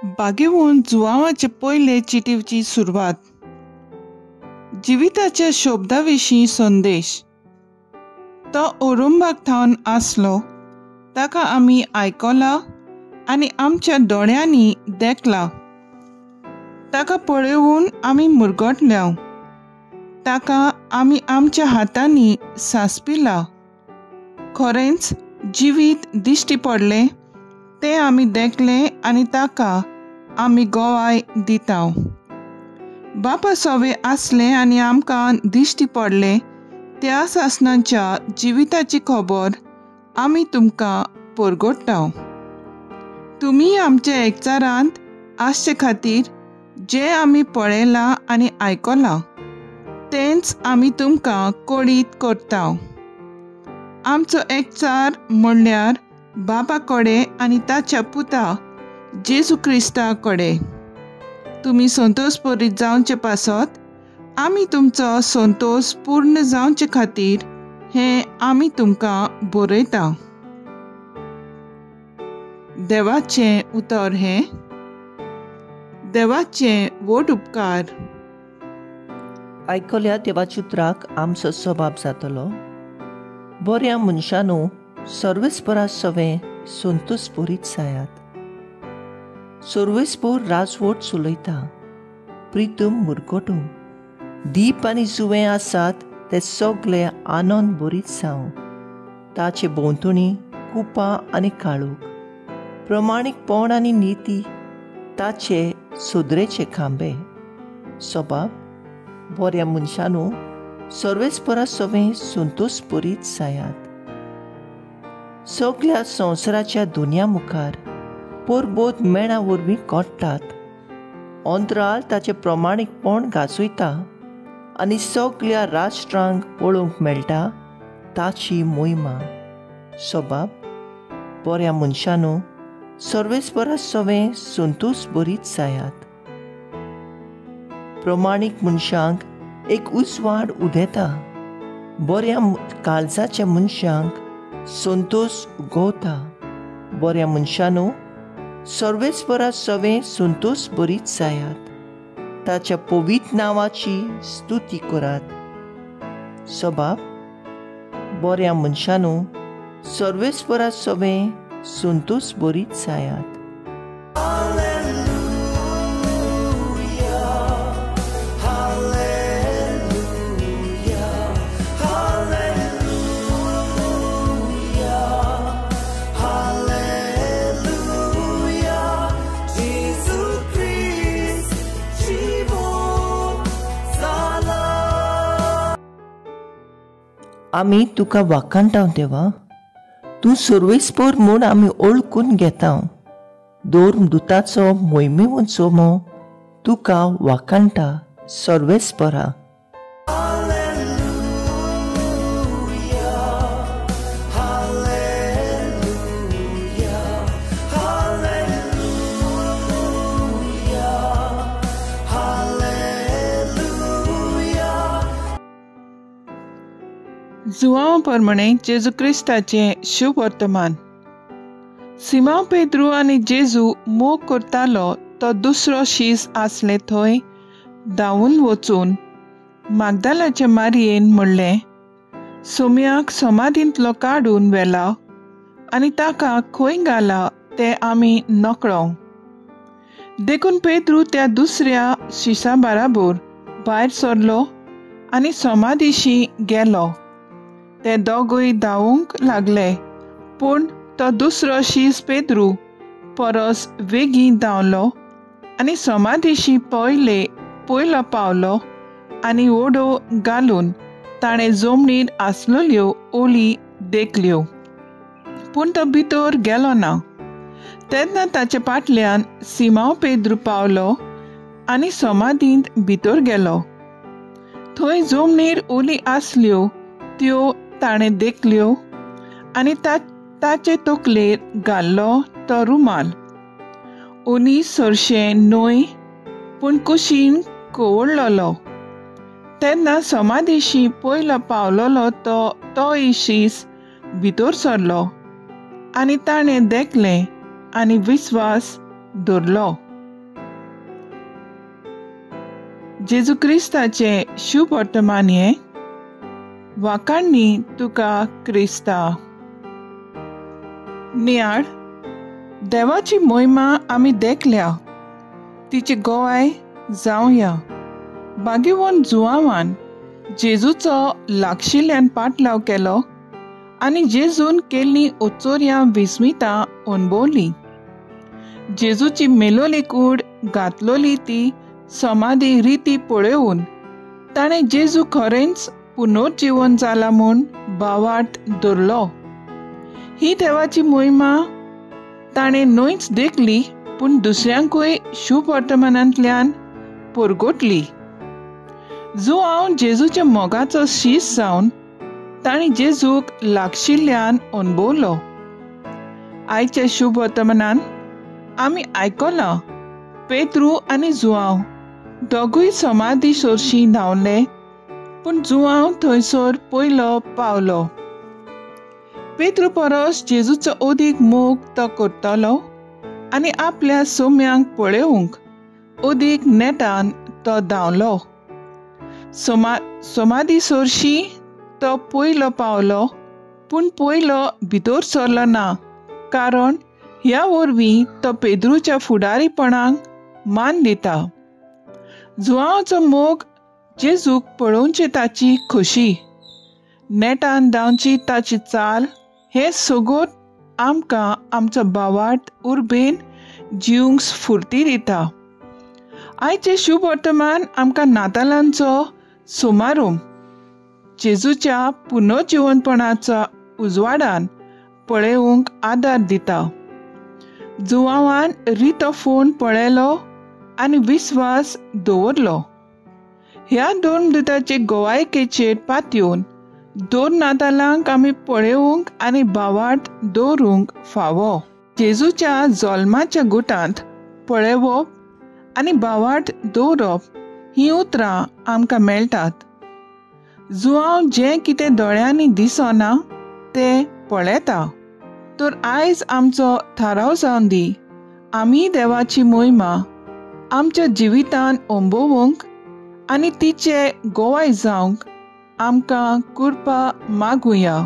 बागेवन जुवांवाचे पयले चिटीची सुरवात. जिविताच्या शब्दा विशीं संदेश. तो ओरुंबाक थावन आसलो, ताका आमी आयकला आनी आमच्या दोळ्यांनी देखला. ताका पळोवन आमी मुरगटल्या, ताका आमी आमच्या हातांनी सांसपिला. खरेंच जिवीत दिश्टी पडलें तें आमी देखलें आनी ताका आमी गवाय दिता. बापा सवे आसलें आनी आमकां दिश्टी पडलें त्या सासणाच्या जिविताची खबर आमी तुमकां परगट्टा. तुमी आमच्या एकचारांत आसचे खातीर जें आमी पळयलां आनी आयकलां तेंच आमी तुमकां कळीत करता. आमचो एकचार म्हणल्यार बापा कडेन आनी ताच्या पुता जेजू क्रिस्ता कडेन. तुमी संतोष परीत जावचे पासत आमी तुमचो संतोष पूर्ण जावचे खातीर हें आमी तुमकां बरयता. देवाचें उतर हें. देवाचें व्हड उपकार. आयकल्या देवाच्या उतराक आमचो स्वभाव जातलो. बऱ्या मनशानू सर्वेस्परा सवें संतोषभरीत जायात. सर्वेस्पोर राजवट चलयता, प्रितम मुरगटूं दीप आनी जुवें आसात ते सगळे आनंद भरीत जावं. ताचे भोंवतणी कुपां आनी काळोख, प्रमाणीकपण आनी निती ताचे सदरेचे खांबे. स्वभाव बऱ्या मनशानू सर्वेस्परा सवें संतोषभरीत जायात. सगळ्या संवसाराच्या दुनिया मुखार परबोध मेणा वरवीं कोट्टात. अंतराळ ताचें प्रमाणीकपण गाजयता आनी सगळ्या राष्ट्रांक पळोवंक मेळटा ताची मोहिमा. स्वभाव बऱ्या मनशानू सर्वेस्परा सवें संतोषभरीत जायात. प्रमाणीक मनशांक एक उजवाड उदेता, बऱ्या काळजाच्या मनशांक संतोष उगवता. बऱ्या मनशानू सर्वेस्परा सवें संतोषभरीत जायात. ताच्या पवित्र नांवाची स्तुती करात. स्वभाव बऱ्या मनशानू सर्वेस्परा सवें संतोषभरीत जायात. आमी तुका वाखाणटा देवा, तूं सर्वेस्पोर म्हूण आमी ओळखून घेता. दोर दुताचो मोहिमेवंत सोमो तुका वाखाणटा सर्वेस्परा. जुवांव प्रमाणे जेजू क्रिस्ताचें शुभ वर्तमान. सिमांव पेद्रू आनी जेजू मोग करतालो तो दुसरो शीस आसले थंय धांवून वचून मागदालाचे मारयेन म्हणलें, सोम्याक समाधींतलो काडून व्हेला आनी ताका खंय घाला तें आमी नकळो. देखून पेद्रू त्या दुसऱ्या शिसा बराबर भायर सरलो आनी समाधीशी गेलो. ते दोगूय धांवूंक लागले, पूण तो दुसरो शीस पेद्रू परस वेगीं धांवलो आनी समाधीशी पयलो पावलो आनी ओडो घालून ताणें जमनीर आसलेल्यो ओली देखल्यो, पूण तो भितर गेलो ना. तेन्ना ताचे फाटल्यान सिमांव पेद्रू पावलो आनी समाधींत भितर गेलो. थंय जमनीर ओली आसल्यो त्यो ताणें देखल्यो आनी ताचे तकलेर घाल्लो तो रुमाल ओली सरशें न्हय पूण कुशीन कवळ्ळलो. तेन्ना समाधीशी पयलो पावलोलो तो शीस भितर सरलो आनी ताणें देखलें आनी विस्वास धरलो. जेजू क्रिस्ताचें शुभ वर्तमान हें. वाखाणणी तुका क्रिस्ता. नियाळ देवाची मोहिमा आमी देखल्या, तिची गोवाय जावया. बागेवन जुवावान जेजूचो लागशिल्ल्यान पाटलाव केलो आनी जेजून केल्लीं ओचोर्यां विस्मितां अणभवलीं. जेजूची मेलोली कूड घातलोली ती समाधी रिती पळोवन ताणें जेजू खरेंच पुनर्जीवन जाला म्हूण भावार्थ धरलो. ही देवाची मोहिमा ताणें न्हयच देखली, पूण दुसऱ्यांकूय शुभ वर्तमानांतल्यान परगटली. जुआंव जेजूच्या मोगाचो शीस जावन ताणें जेजूक लागशिल्ल्यान अणभवलो. आयच्या शुभ वर्तमानान आमी आयकलां, पेत्रू आनी जुआंव दोगूय समाधी सोरशीं धांवले, पूण जुआंव थंयसर पयलो पावलो. पेत्रू परस जेजूचो अदीक मोग तो करतालो आनी आपल्या सोम्यांक पळोवंक अदीक नेटान तो धांवलो. समाधी सोरशी तो पयलो पावलो, पूण पयलो भितर सरलो ना, कारण ह्या वरवीं तो पेद्रूच्या फुडारीपणाक मान दिता. जुआंवचो मोग जेजूक पळोवची ताची खोशी, नेटान धांवची ताची चाल, हें सगळें आमकां आमचो भावार्थ उर्बेन जिवंक स्फुर्ती दिता. आयचें शुभ वर्तमान आमकां नातालांचो सुमारूम जेजूच्या पुनर्जिवनपणाच्या उजवाडान पळोवंक आदार दिता. जुआंवान रितो फोन पळयलो आनी विस्वास दवरलो. ह्या दोन दुताचे गोवायकेचेर पातयेवन दोन नातालांक आमी पळोवंक आनी भावार्थ दवरूंक फावो. जेजूच्या जल्माच्या गुटांत पळोवप आनी भावार्थ दवरप हीं उतरां आमकां मेळटात. जुआंव जें कितें दोळ्यांनी दिसना तें पळयता. तर आयज आमचो थाराव जावन दी, आमी देवाची मोहिमा आमच्या जिवितान अणभवूंक आनी तिचे गोवाय जावंक आमकां कृपा मागुया.